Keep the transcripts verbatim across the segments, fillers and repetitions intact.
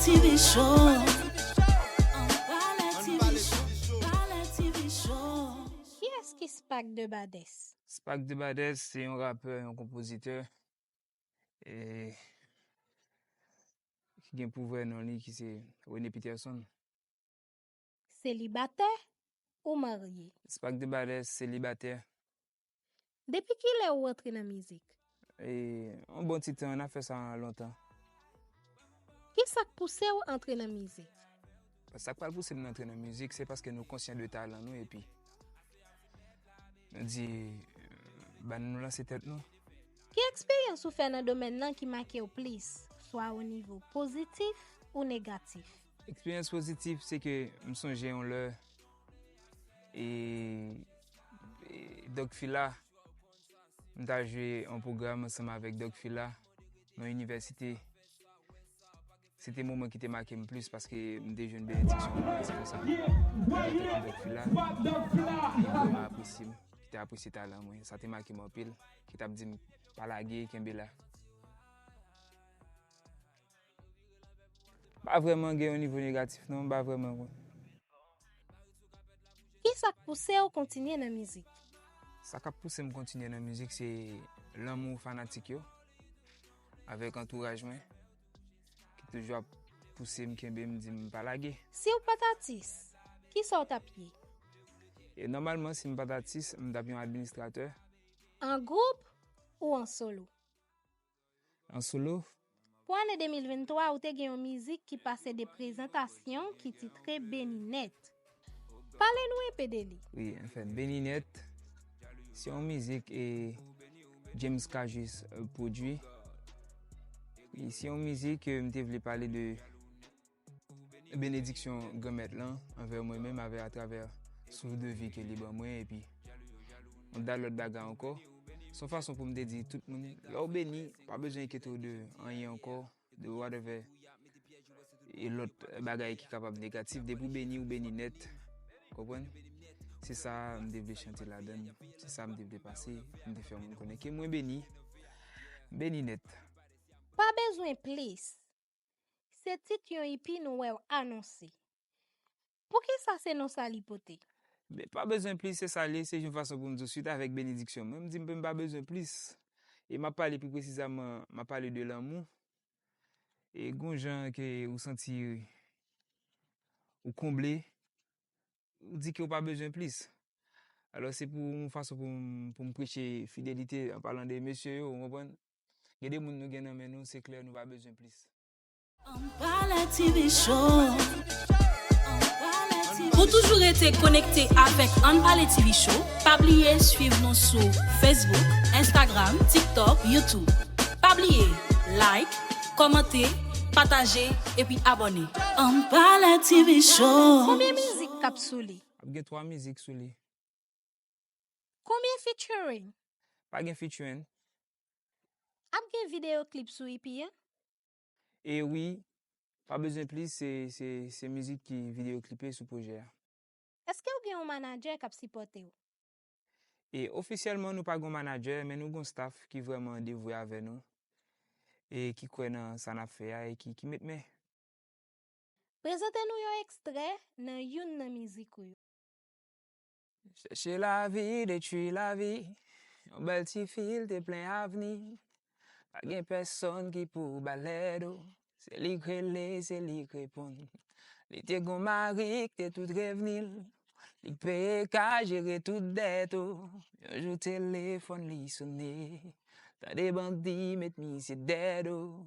T V Show. Ann pale T V Show. Pale T V Show. Kiyès ki Spak de Badès? Spak de Badès se yon rapè, yon konpozitè, e, ki gen pou vrè non li ki se René Peterson. Selibatè ou marye? Spak de Badès, selibatè. Depi kilè ou antre nan mizik? E, yon bon ti tan, n ap fè sa lontan. Kisa k pouse w antre nan mizik? Sa k pral pouse m antre nan mizik, se paske nou konsyan de talan nou, epi nou di, ban nou lanse tèt nou. Ki eksperyans ou fè nan domèn nan ki make w plis, swa o nivo pozitif ou negatif? Eksperyans pozitif, se ke m sonje yon lè, e, e, Doc Fila, m t al jwe yon pwogram ansanm avèk Doc Fila nan inivèsite. Se te moman ki te make m plis paske m te jwenn benediksyon mwen, se konsa. Avèk Doc Fila, ki vrèman apresye m, ki te apresye talan mwen. Sa te make m anpil, ki t ap di m, "Pa lage, kenbe la." Pa vrèman gen yon nivo negatif, non, pa vrèman, non. Kisa k pouse w kontinye nan mizik? Sa k ap pouse m kontinye nan mizik, se lanmou fanatik yo, avèk antouraj mwen, ki toujou ap pouse m, kenbe m, di m pa lage. Si w pa t atis, kisa w t ap ye? E nòmalman, si m pa t atis, m t ap yon administratè. An gwoup ou an solo? An solo. Pou ane de mil venntwa, ou te gen yon mizik ki pase de prezantasyon ki titre Beni Nèt. Pale nou enpe de li. Wi, anfèt, Beni Nèt, se yon mizik e James Cajuste, e, pwodui. Wi, se yon mizik ke m te vle pale de benediksyon Granmèt lan anvè mwen menm, avè, atravè souf de vi ke li ban mwen, epi yon dal lòt bagay ankò. Se yon fason pou m te di tout moun, lè w beni, pa bezwen enkyete w de anyen ankò, de whatever, e lòt bagay ki kapab negatif, depi w beni, ou beni nèt. Konprann? Se sa m te vle chante ladan l, se sa m te vle pase, m te fè moun konnen ke mwen beni, m beni nèt. Pa bezwen plis. Se tit yon ipi nou wè w anonse. Poukisa se non sa li pote? Ben, pa bezwen plis, se sa li ye, se yon fason pou m di w swit avèk benediksyon. Mwen, m di m, m pa bezwen plis. E m ap pale pi presizeman, m ap pale de lanmou. E gon jan ke ou santi ou konble, ou di ke ou pa bezwen plis. Alò, se pou yon fason pou m, pou m preche fidelite, an palan de mesye yo, ou konprann? Gen de moun nou gen nan men nou, se klè, nou pa bezwen plis. Ann pale T V Show. Pou toujou rete konekte avèk Ann Pale T V Show, pa bliye swiv nou sou Facebook, Instagram, TikTok, YouTube. Pa bliye like, kòmante, pataje, epi abòne. Ann pale T V Show. Konbyen mizik k ap sou li? Ap gen twa mizik sou li. Konbyen featuring? Pa gen featuring. Ap gen videyo klip sou E P a? E wi, pa bezwen plis, se, se, se mizik ki videyo klipe sou pwojè a. Èske w gen yon manadjè k ap sipòte w? E ofisyèlman, nou pa gen yon manadjè, men nou gen yon staff ki vrèman devwe avè nou, e ki kwè nan sa n ap fè a, e ki, ki met men. Prezante nou yon ekstrè nan youn nan mizik ou yo. Chèche lavi, detwi lavi. Yon bèl ti fi, l te plen avni. Pa gen pèsonn ki pou ba l èd, o. Se li k rele, se li k reponn. Li te gon mari k te tout revni l. Li k peye kay, jere tout dèt, o. Yon jou telefòn li sone. Tande bandi met misye dèd, o.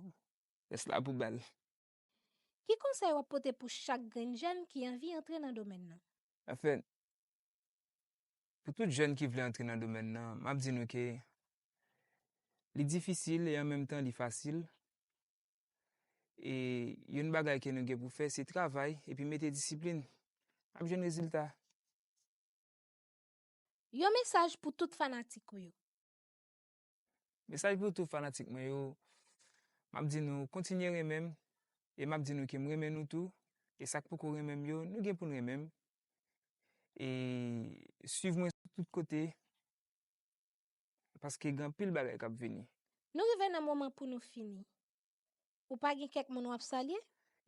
Rès la pou bal. Ki konsèy w ap pote pou chak grenn jèn ki anvi antre nan domèn nan? Anfen, pou tout jèn ki vle antre nan domèn nan, m ap di nou ke li difisil e an menm tan li fasil. E youn bagay ke nou gen pou fè, se travay epi mete disiplin. N ap jwenn rezilta. Yon mesaj pou tout fanatik ou yo. Mesaj pou tout fanatik mwen yo, m ap di nou kontinye renmen m, e m ap di nou ke m renmen nou tou, e sa k poko renmen m yo, nou gen pou n renmen m. E swiv mwen sou tout kote, paske gen anpil bagay k ap vini. Nou rive nan moman pou nou fini. Ou pa gen kèk moun w ap salye?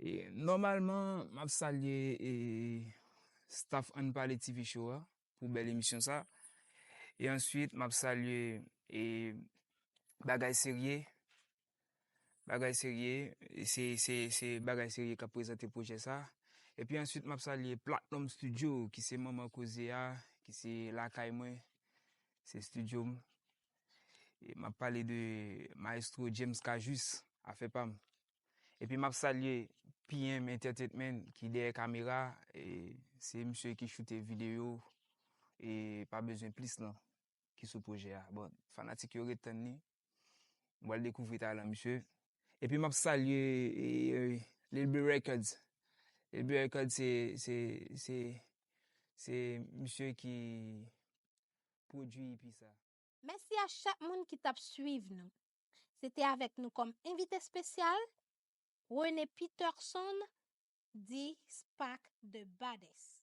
E, nòmalman, m ap salye e, staff Ann Pale T V Show a pou bèl emisyon sa. E answit, m ap salye e, Bagay Serye. Bagay Serye, e se, se, se Bagay Serye k ap prezante pwojè sa. Epi answit, m ap salye Platinum Studio, ki se manman koze a, ki se lakay mwen, se estidyo m. E m ap pale de Maestro James Cajus, afè pa m. Epi m ap salye P M Entertainment ki dèyè kamera, e se misye ki choute videyo, e pa bezwen plis lan, ki sou pwojè a. Bon, fanatik yo ret tann li. M pral dekouvri talan misye. Epi m ap salye e, Lil B Records. Lil B Records se, se, se, se misye ki pwodui E P sa. Mèsi a chak moun ki t ap swiv nou. Se te avèk nou kòm envite espesyal, René Peterson, di Spak the Baddest.